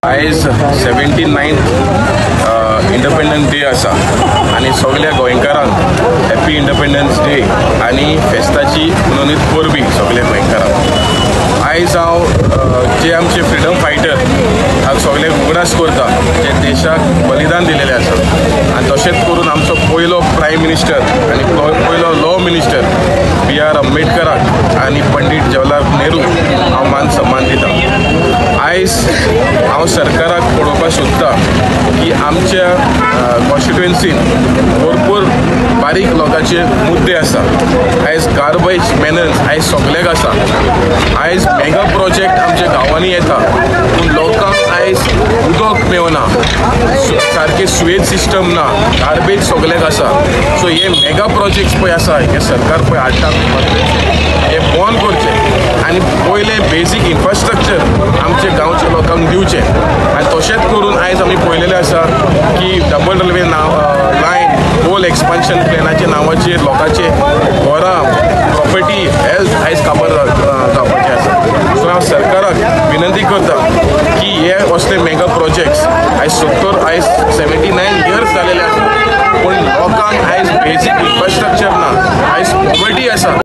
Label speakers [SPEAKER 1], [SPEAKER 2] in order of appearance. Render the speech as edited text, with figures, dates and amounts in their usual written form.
[SPEAKER 1] आयज 79th independence day आसा आनी सगल्या गोंयकारांक हॅपी इंडिपेंडन्स डे आनी फेस्ताची मनोनीत परबी सगल्या गोंयकारांक. आयज हांव जे आमचे फ्रिडम फायटर हांव सगळे उगडास करता जे देशाक बलिदान दिलेलें आसा आनी तशेंच करून आमचो पयलो प्रायम मिनिस्टर आनी पयलो लॉ मिनिस्टर बी.आर. आंबेडकराक आनी पंडीत जवाहरलाल नेहरू हांव मान सन्मान दिता. आयज हांव सरकाराक पळोवपाक सोदता की आमच्या कॉन्स्टिट्युएन्सीन भरपूर बारीक लोकांचे मुद्दे आसा. आयज गार्बेज मेनन्स आयज सगल्याक आसा. आयज मेगा प्रोजेक्ट आमच्या गांवांनी येता पूण लोकांक आयज उदक मेळना, सारकें सुवेज सिस्टम ना, गार्बेज सगल्याक आसा. सो हे मेगा प्रोजेक्ट्स पळय आसा हे सरकार पळय हाडटा हे बंद करचें आनी पयलें बेजीक इन्फ्रास्ट्रक्चर आमच्या गांवच्या लोकांक दिवचें. आनी तशेंच करून आयज आमी पळयलेलें आसा की डबल रेल्वे नांव लायन होल एक्सपान्शन प्लॅनाच्या नांवाचेर लोकांचे घरां, प्रॉपर्टी, हेल्थ आयज काबार जावपाचें आसा. सो हांव सरकाराक विनंती करता की हे असले मेगा प्रोजेक्ट्स आयज 70 आयज 79 इयर्स जालेले आसा पूण लोकांक आयज बेजीक इन्फ्रास्ट्रक्चर ना, आयज पॉवर्टी आसा.